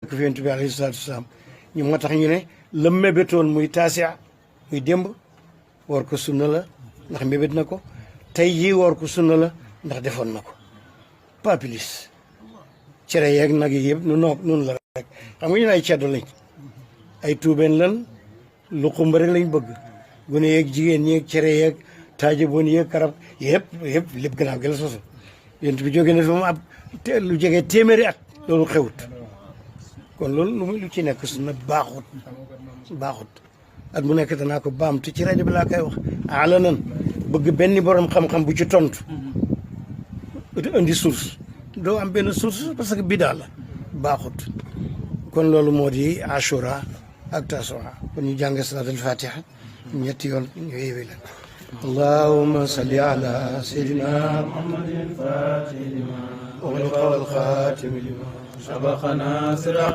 fi yonent bi alayhi salaatu wasalaam ñu moo tax ñu ne la mébétoon muy taasia muy démb woor ko sunna la ndax mébét na ko tey jii woor ko sunna la ndax defoon na ko pas plus cere yeeg nag yi yëpp nun la rek xam nga ñu ne ay ceddo lañ ay tuubeen lan lu xumba rek lañ bëgg gune yeeg jigéen ñeeg cere yeeg taaja boon yeeg karab yëpp lépp gannaaw gi la sosu yonent bi jógee na fi moom ab lu jege téeméeri at loolu xewut kon loolu lu ci nekk sunna baaxut at mu nekk danaa ko baamtu ci rajo bi laa koy wax ala nan bëgg benn borom xam-xam bu ci tontu indi source doo am benn source parce que bidaa la baaxut kon loolu moo di ashura ak tasua kon ñu jàng salaatul fatiha ñetti yoon ñu yeewi leen allahumma salli ala sayyidina muhammadin fatih lima ughliqa wal khatim lima sabaqa nasira